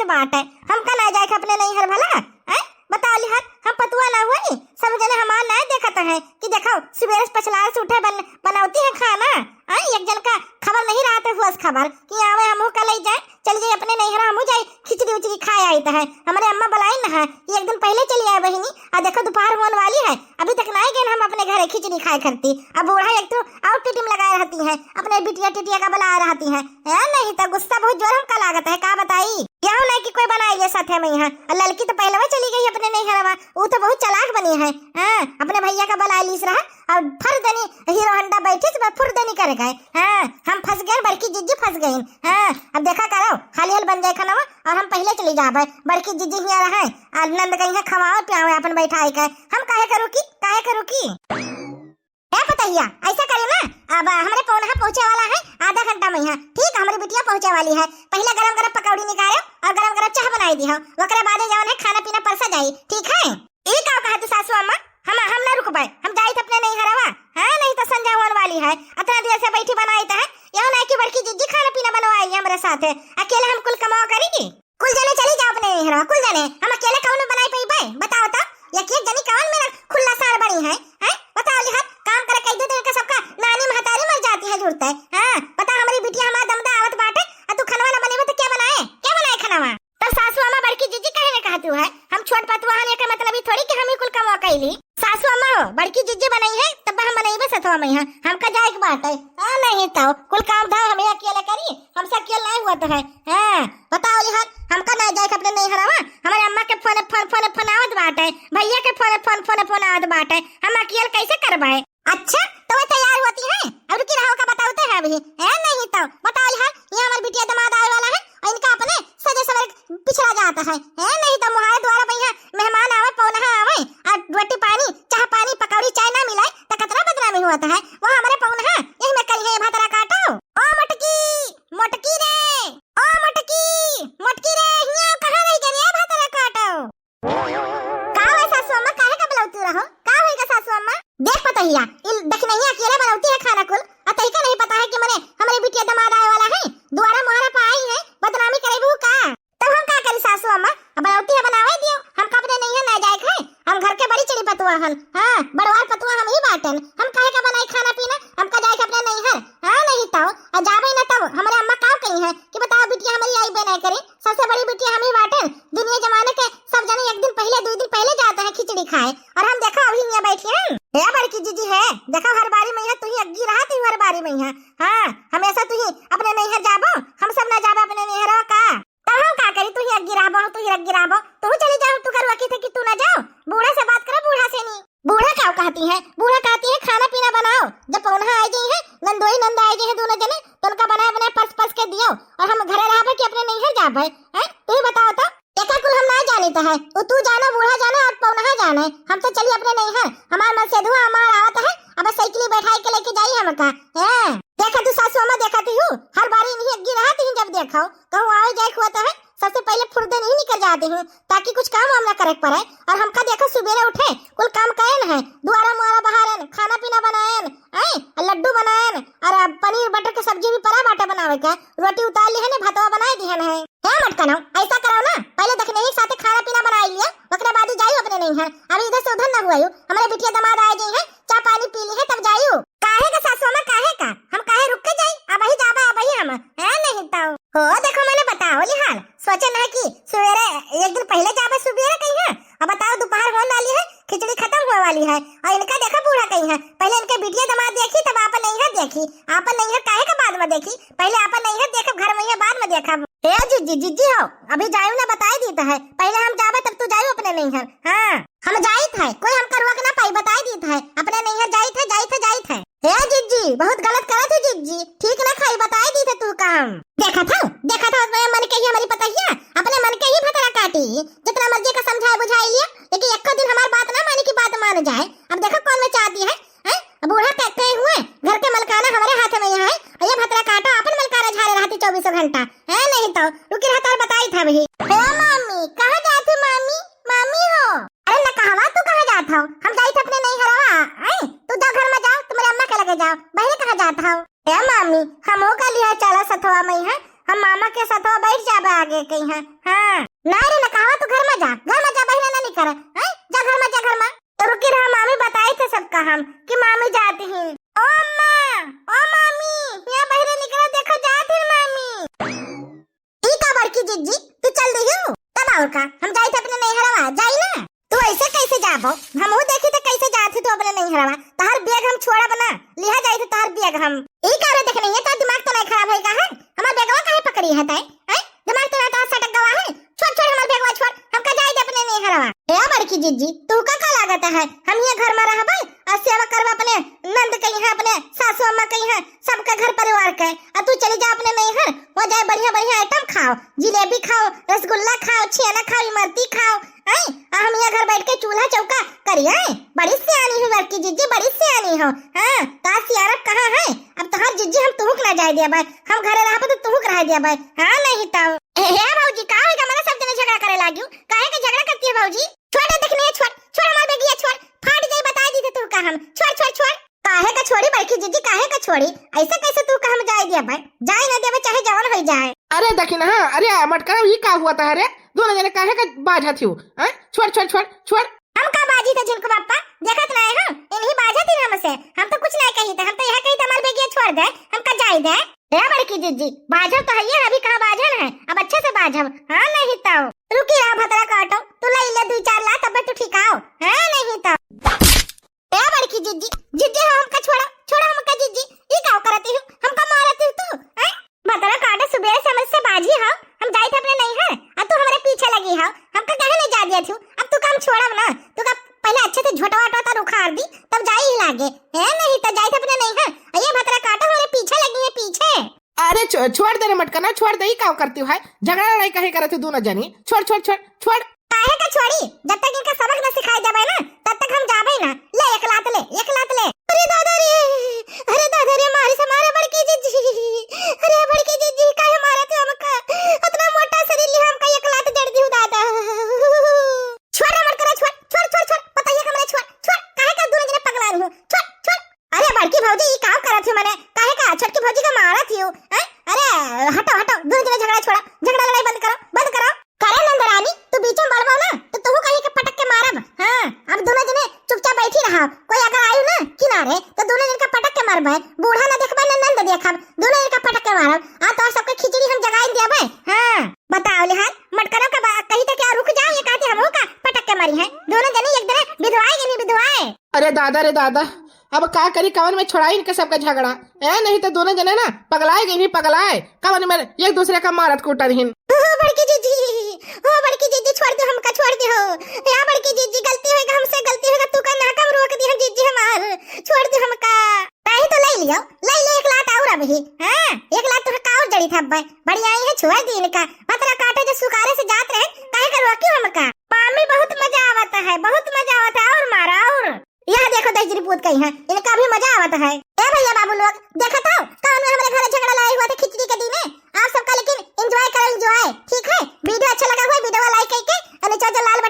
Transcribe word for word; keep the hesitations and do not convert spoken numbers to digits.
बाटे, हमका ना जाए के अपने नैहर भला? हैं? बताओ लिहार, हम पतुआ ना हुई? सब जने हमार ना देखत हैं कि देखो, सुबेरे से पछलार से उठे बन-, बनौती है खाना। हैं? एक जन का खबर नहीं रहत है, हुआ से खबर कि आवे, हमहू का ले जाए, चली जाई अपने नैहर, हमहू जाई, खिचड़ी उचड़ी खाए आई त है। हमरे अम्मा बुलाई न है कि एक दिन पहिले चली आए बहिनी, आ देखो दुपहर होन वाली है, अभी तक नाई गए हम अपने घरे खिचड़ी खाए करती। अब बूढ़ा एक तो और टिटिम लगाए रहती है, अपने बिटिया टिटिया का बुलाए रहती है। ए, नहीं तो गुस्सा बहुत जोर हमका लागत है, का बताई। यहो नहीं कि कोई बनाई ले साथे में यहाँ। और ललकी तो पहले चली गई अपने नैहरवा, वो तो बहुत चालाक बनी है। हाँ, अपने भैया का बुला लीस रहा और फुर देनी हीरो होंडा बैठी से फुर देनी कर गए। हाँ, हम फंस गए, बड़की जिज्जी फंस गई। हाँ, अब देखा करो, हाली हाल बन जाए खाना और हम पहले चली जाबे। बड़की जिज्जी हियाँ रहे और नंद कहीं है खवावे पियावे अपन बैठाई के। हम काहे करू की, काहे करू की? ए पतहिया, ऐसा करियो ना, अब हमरे पौनहा पहुँचे वाला है आधा घंटा में यहाँ, ठीक, हमरी बिटिया पहुँचे वाली है। पहले गरम गरम पकौड़ी निकालो और गरम गरम चाह बनाई दिहो, ओकरे बादे जवन है खाना पीना परसा जाई, ठीक है? ई का कहा तू सासू अम्मा, हम, हम ना रुकबे, हम जाइत अपने नैहरवा। हाँ, नहीं तो संझा होन वाली है, अतना देर से बैठी बनाइत है, यहो ना कि बड़की जिज्जी खाना पीना बनवाई हमरे साथे, अकेले हम कुल कमाओ करी। कुल जने चली जाओ अपने नैहरवा, कुल जने। हम अकेले कौन बनाई पइबे? बताओ तो, एक एक जनी कौन मेरा खुल्ला सार बनी है, हैं? बताओ लिहार, काम करे कई दे तो इनका सबका नानी महतारी मर जाती है जुड़ते। हाँ, बताओ, हमरी बिटिया हमार दमदा आवत बाटे, आ तू खनवा ना बनेबे तो क्या बनाए? क्या बनाए खनवा? तब सासू अम्मा बड़की जिज्जी कहे ने कहतू है, हम छोट पतुआ हन, एकर मतलब ई थोड़ी कि हम ही कुल कमवा कैली। सासू अम्मा हो, बड़की जिज्जी बनई है, तब हम बनइबे सतवा में है, हमका जाए के बाटे। हाँ, नहीं तो कुल काम धाम हमें अकेले करी, हमसे अकेले नहीं हुआ तो है। हाँ, बताओ लिहार, हमका ना जाए के अपने नैहरवा, हमारे अम्मा के फोन, फोन, फोन, फोन आवत बाटे, भैया के फोन, फोन, फोन, फोन आवत बाटे, हम अकेले कैसे करबे? अच्छा, तो वो तैयार होती है और रुकी रहो का बताओ तो है अभी। है नहीं तो बताओ लिहार, ये हमारे बिटिया दामाद आए वाला है और इनका अपने सजे सवेरे पिछड़ा जाता है। है नहीं तो मुहारे द्वारा भैया मेहमान आवे, पौनहा आवे और रोटी पानी, चाह पानी, पकौड़ी, चाय ना मिले तो कितना बदनामी हुआ है। वो हमारे पौनहा यही में करी है भतरा काटो। ओ मटकी, मोटकी रे, ओ मोटकी, मोटकी रे, हियाँ कहाँ रह गई रे भतरा काटो? का हुआ सासू अम्मा, काहे का बुलावती रहो? का होइगा सासू अम्मा? देख पतहिया, इ दखिनहिया अकेले बनावती है खाना कुल, आ तहिका नहीं पता है कि मने हमरे बिटिया दामाद आए वाला है, दुआरा मुहारा पे आई है, बदनामी करेबू का? तब हम का करी सासू अम्मा, अब बनावती है बनावे दियो, हमका अपने नैहर ना जाए के है, हम घर के बड़ी चढ़ी पतुआ हन, हाँ, बड़वार पतुआ हम ही बाटन, हम काहे का बनाई खाना पीना, हमका जाए के अपने नैहर, हाँ, नहीं तो, आ जाबे ना तब हमरे अम्मा का कही है कि बताओ बिटिया हमारी आई बे नहीं करे, सबसे बड़ी बिटिया हम ही बाटन, दुनिया जमाने के सब जने एक दिन पहले, दो दिन पहले जाता है खिचड़ी खाए, और हम देखो अभी हियाँ बैठी हैं। ए बड़की जिज्जी है, देखो हर बारी में यहाँ तू ही अग्गी रहा, तू हर बारी में यहाँ। हाँ, हमेशा तू ही अपने नैहर जाबो, हम सब ना जाबे अपने नैहर का। तब हम का करी, तू ही अग्गी रहबो, तू ही अग्गी रहबो, तू चली जाओ, तू करुआ की थे कि तू ना जाओ, बूढ़ा से बात करो, बूढ़ा से नहीं। बूढ़ा का कहती है, बूढ़ा कहती है खाना पीना बनाओ, जब पौनहा आ जाई है, नंदोई नंद आ जाई है दोनों जने, तो उनका बनाए बनाए परस परस के दियो, और हम घरे रहबे कि अपने नैहर जाबे, हैं? तू ही बताओ तो। एका कुल हम ना जानित है, उ तू जाना, बूढ़ा जाना और पौनहा जाने। हम तो चली अपने नैहर, हमार मसेधुआ हमार आवत है, अब साइकिल बैठाई के लेके जाई हमका। हैं? देखा तू सासू अम्मा, देखा तू हूँ, हर बारी इन्हीं अग्गी रहत ही जब देखो, कहूँ आवे जाए के होत है, सबसे पहले फुर्दे नहीं निकल जाती हूँ, ताकि कुछ काम वाम ना करे के पड़े। और हमका देखो सुबेरे उठे, कुल काम करेन है, दुआरा मुआरा बहारेन, खाना पीना बनाएन, हैं? और लड्डू बनाएन, और पनीर बटर के सब्जी भी परा बाटे बनावे के, रोटी उतार लिहन है, भतवा बनाए दिहन है। हे मटकनो, ऐसा करो ना, पहले दखिनही के साथे खाना पीना बनाई लियो, ओकरे बाद ही जाइयो अपने नैहर। अभी इधर से उधर ना हुआ, हमरे बिटिया दामाद आए जाई है, चाय पानी पी ली है तब जाइयो। काहे का सासू अम्मा, काहे का? हम काहे रुक के जाई? अबही जाबे, अबही हम। हैं नहीं तो। हो देखो, मने बताओ लिहाल, सोचे ना कि सुबेरे एक दिन पहले जाबे सुबेरे कहीं है। अब बताओ, दोपहर होने वाली है, खिचड़ी खत्म होने वाली है, और इनका देखो बूढ़ा कहीं है। पहले इनके बिटिया दामाद देखी, तब आपन नैहर देखी। आपन नैहर काहे का बाद में देखी? पहले आपन नैहर देखब, घर में है बाद में देखब। ए जिज्जी, जिज्जी हो, अभी जायू ना बताई दीत है, पहले हम जाबे तब तू जायू अपने नैहर। हाँ, हम जाइत है, कोई हमका रोक ना पाई, बताई दीत है, अपने नैहर जाइत है, जाइत है, जाइत है। ए जिज्जी, बहुत गलत करत हो जिज्जी, ठीक ना खाई, बताई दीत है तू काम। देखत हो, देखत हो, अपने मन के ही हमारी पतहिया, अपने मन के ही भतरा काटी, जितना मर्जी का समझाए बुझाई लिया, लेकिन एक दिन हमार बात ना माने की बात मान जाए। अब देखो कौन में चाहती है, हैं? अब बूढ़ा कहते हुए घर के मलकाना हमारे हाथ में यहाँ है, और ये भतरा काटो अपन मलकाना झारे रहती चौबीसों घंटा, है नहीं तो रुकी रहता और बताई था वही। हे मामी, कहाँ जात हो मामी? मामी हो? अरे न कहवा तू कहाँ जात हो? हम जाई थे अपने नैहरवा, हैं? तू जाओ घर में जाओ, तुम्हारे अम्मा के लगे जाओ, बहरे कहाँ जात हो? ए मामी, हमहू का लिया चला सथवा में है, हम मामा के साथ बैठ जाबे आगे कहीं है। हाँ। ना रे, ना कहवा, तू घर में जा, घर में जा, बहिना ना निकर, हैं? जा घर में, जा घर में। तो रुकी रहा, मामी बताई थे सबका हम कि मामी जाती हैं। ओ अम्मा, ओ मामी, यहाँ बहिरे निकला, देखो जात हैं मामी। ई का बड़की जिज्जी, तू चल दिहू? तब और का, हम जाइत अपने नैहरवा, जाई ना। तू ऐसे कैसे जाबो? हमहू देखी तो कैसे जात ही तू अपने नैहरवा। तहर बैग हम छोड़ब ना, लिहा जाई तो तहर बैग हम। ई का रे, देख नहीं है, तो दिमाग तो नहीं खराब है का है? हमार बैगवा काहे पकड़ी है तै? हैं? दिमाग तो ना तहर सटक गवा है। छोड़, छोड़ हमार बैगवा, छोड़, हमका जाई दे अपने नैहरवा। ए बड़की जिज्जी, तू का, का लागत है? हम ये घर में रहबे और सेवा करबे अपने नंद के यहाँ, अपने सासू अम्मा के यहाँ, सबके घर परिवार के। और तू चली जा अपने नैहर, वहाँ जाए बढ़िया बढ़िया आइटम खाओ, जिलेबी खाओ, रसगुल्ला खाओ, छेना खाओ, इमरती खाओ, हैं? आ हम यहाँ घर बैठ के चूल्हा चौका करी, हैं? बड़ी सियानी हो बड़की जिज्जी, बड़ी सियानी हो। हाँ, का सियानप कहाँ है? अब तोहार जिज्जी हम तुहुक ना जाए दिया भाई, हम घरे रहबे तो तुहुक रह दिया भाई। हाँ, नहीं तो। ए, हे भौजी, का होइगा? मने सब जने झगड़ा करे लागियो, काहे के झगड़ा करती है भौजी? छोड़, देखनी है, छोड़, छोड़ हमार बेगिया, छोड़, फाट जाई, बता दी थे तू का हम, छोड़, छोड़, छोड़। काहे का छोड़ी बड़की जिज्जी, काहे का छोड़ी? ऐसे कैसे तू का हम जाए दिया भाई? जाए ना देबे, चाहे जवन होई जाए। अरे दखिनहा, अरे मटकरा, ई का हुआ था रे? दोनों जने काहे का बाझा थियो? हैं? छोड़, छोड़, छोड़, छोड़। हम का बाझी थे झिनकू बाप्पा? देखत नाहीं हम, इन्हीं बाझा थी हमसे। हम तो कुछ नाहीं कही थे, हम तो यह कही थे हमार बेगिया छोड़ दे, हमका जाए दे। ए बड़की जिज्जी, बाझब तो हइये, अभी कहाँ बाझन है, अब अच्छे से बाझब। हाँ, नहीं तो। रुकी रहा भतरा काटो, तू ले ले दुई चार लात, तब तू ठिकाओ। हाँ, नहीं तो। ए बड़की जिज्जी, जिज्जी हो, हमका छोड़ा, छोड़ा हमका जिज्जी। ई का करती हो? हमका मारती हो तू, हैं? भतरा काटे, सुबेरे से हमसे बाझी हो, हम जाइत अपने नैहर, आ तू हमरे पीछे लगी हो, हमका काहे नहीं जा दिया थू? अब तू काम छोड़ब ना, तू का पहले अच्छे से झोटवा वोटवा तर उखाड़ दी, तब जाई ही लागे। ए नहीं तो जाइत अपने नैहर, आ ये भतरा काटे हमरे पीछे लगी है, पीछे। अरे छो-, छोड़ दे रे मटकना, छोड़ दे, ई का करती हो? झगड़ा लड़ाई काहे करत हो दोनों जनी? छोड़, छोड़, छोड़, छोड़। काहे का छोड़ी? जब तक इनका सबक न सिखाए जाबे ना, तब तक हम जाबे ना। ले एक लात ले, एक लात ले। अरे दादा रे, अरे दादा रे, मारी से मारे बड़की जिज्जी। अरे बड़की जिज्जी, काहे मारत हो हमका? इतना मोटा शरीर लिहा हमका एक लात जड़ दिहु दादा। छोड़ रे मटकना, छोड़, छोड़, छोड़, छोड़, पतैया कमरे छोड़, छोड़, काहे का दोनों जने पगला रही हो? छोड़, छोड़। अरे बड़की भौजी, ई का करत हो मने? काहे का छोटकी भौजी का मारत हो? हैं? अरे हटो, हटो, दोनों जने झगड़ा छोड़ा, झगड़ा लड़ाई बंद करो, बंद करो। करे नंदरानी, तू बीच में बोलबो ना, तो तू कहीं के पटक के मारब। हाँ, अब दोनों जने चुपचाप बैठी रहा, कोई अगर आयु ना किनारे, तो दोनों जन का पटक के मारबे। बूढ़ा ना देखबे, ना नंद देखब, दोनों जन का पटक के मारब। आ तो सबके खिचड़ी हम जगाई देबे। हाँ, बताओ लिहान, मटकनों का बा-, कही थे क्या रुक जाओ, ये कहते हमहू का पटक के मारी है। दोनों जने एक दिन विधवाए गई, विधवाए। अरे दादा रे दादा, अब का करी, कवन में छोड़ाई इनके सबका झगड़ा? ए, नहीं तो दोनों जने ना पगलाए गई, पगलाए। कवन में एक दूसरे का मारत कूटत हिन। ओ बड़की जिज्जी, ओ बड़की जिज्जी, छोड़ दे हमका, छोड़ दे हो। या बड़की जिज्जी, गलती होइगा हमसे, गलती होइगा, तू का नाकम रोक दी हम जिज्जी हमार, छोड़ दे हमका। नहीं तो ले लियो, ले ले एक लात और अबही। हाँ, एक लात तुहे का और जड़ी था अब्बे। बढ़िया ही है, छोड़ दी इनका। भतरा काटे जो सुकारे से जात रहे, काहे का रोकी हमका? मामी बहुत मजा आवत है, बहुत मजा आवत है, और मारा और। यह देखो दहिजरी पूत कहीं है, इनका भी मजा आवत है। ए भैया बाबू लोग, देखत हो कौन में हमारे घर झगड़ा लड़ाई हुआ था खिचड़ी के दिने? आप सबका लेकिन enjoy करो, enjoy, ठीक है? Video अच्छा लगा हुआ, video like करके और नीचे जो लाल